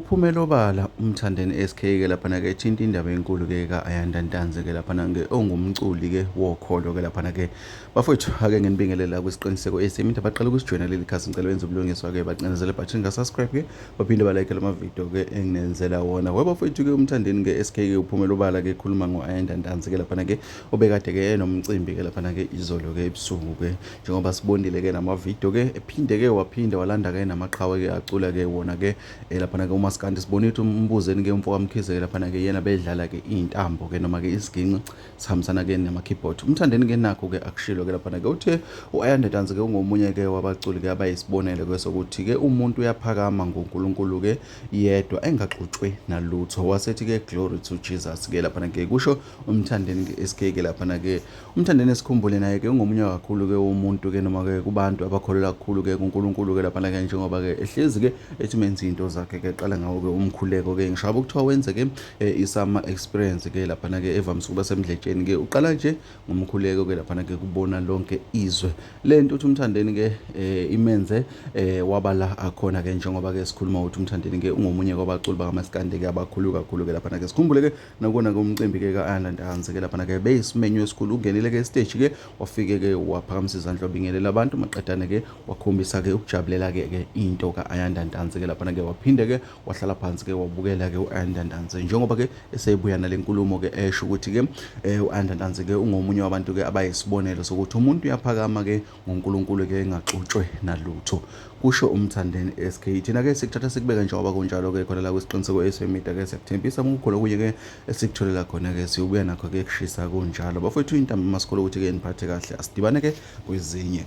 Uphumele obala uMthandeni SK ke laphana ke ethinta indaba enkulu ke ka-Ayanda Ntanzi ke laphana ke ongumculi ke wokholo ke laphana ke bafowethu ake nginibingelela kwisiqiniseko esimi into abaqala ukusijoyina leli khasi ngicela benze ubulungiswa ke bacinezele button ka-subscribe ke baphinde balike lama video ke enginenzela wona we bafowethu ke uMthandeni ke SK ke uphumele obala ke ekhuluma ngo-Ayanda Ntanzi ke laphana ke obekade ke enomcimbi ke laphana ke izolo ke ebusuku ke njengoba sibonile ke nama-video ke ephinde ke waphinde walanda ke namaqhawe ke acula ke wona ke laphana ke umaskandi sibonile ukuthi umbuzeni ke umfo kaMkhize ke laphana ke yena bedlala ke iy'ntambo ke noma ke isiginci sihambisana ke nama-keyboard. UMthandeni ke nakho ke akushilo ke laphana ke uthe u-Ayanda Ntanzi ke ungomunye ke wabaculi ke abayisibonelo ke sokuthi ke umuntu uyaphakama ngoNkulunkulu ke yedwa engaxutshwe nalutho. Wasethi ke glory to Jesus ke laphana ke kusho uMthandeni ke SK ke laphana ke UMthandeni esikhumbule naye ke ungomunye kakhulu ke womuntu ke noma ke kubantu abakholelwa kakhulu ke kuNkulunkulu ke laphana ke njengoba ke ehlezi ke ethi menza into zakhe ke qala ngawo ke umkhuleko ke ngisho kuthiwa wenze ke eh, isama experience ke laphana ke evamise ukuba semdletsheni ke uqala nje ngomkhuleko ke laphana ke kubona lonke izwe le nto uthi uMthandeni ke eh, imenze eh, waba la akhona ke njengoba ke sikhuluma ukuthi uMthandeni ke ungomunye kwabaculi bakamaskandi ke abakhulu kakhulu ke laphana ke sikhumbule ke Nakona ke umcimbi ke ka-Ayanda Ntanzi ke laphana ke beyisimenywa esikhulu ungenile ke esiteji ke wafike ke waphakamisa izandla wabingelela abantu maqedane ke wakhombisa ke ukujabulela ke ke into ka-Ayanda Ntanzi ke laphana ke waphinde ke wahlala phansi ke wabukela ke u-Ayanda Ntanzi njengoba ke esebuya nale nkulumo ke esho ukuthi ke eh, u-Ayanda Ntanzi ke ungomunye wabantu ke abayisibonelo sokuthi umuntu uyaphakama ke ngoNkulunkulu ke engaxutshwe nalutho kusho uMthandeni SK. Thina ke sikuthatha sikubeke njengoba kunjalo ke khona la kwisiqiniseko esemida ke siyakuthembisa kukhona okunye ke esikutholela khona ke siyobuya nakho ke kushisa kunjalo. Bafowethu intambo masikole ukuthi ke niphathe kahle asidibane ke kwezinye.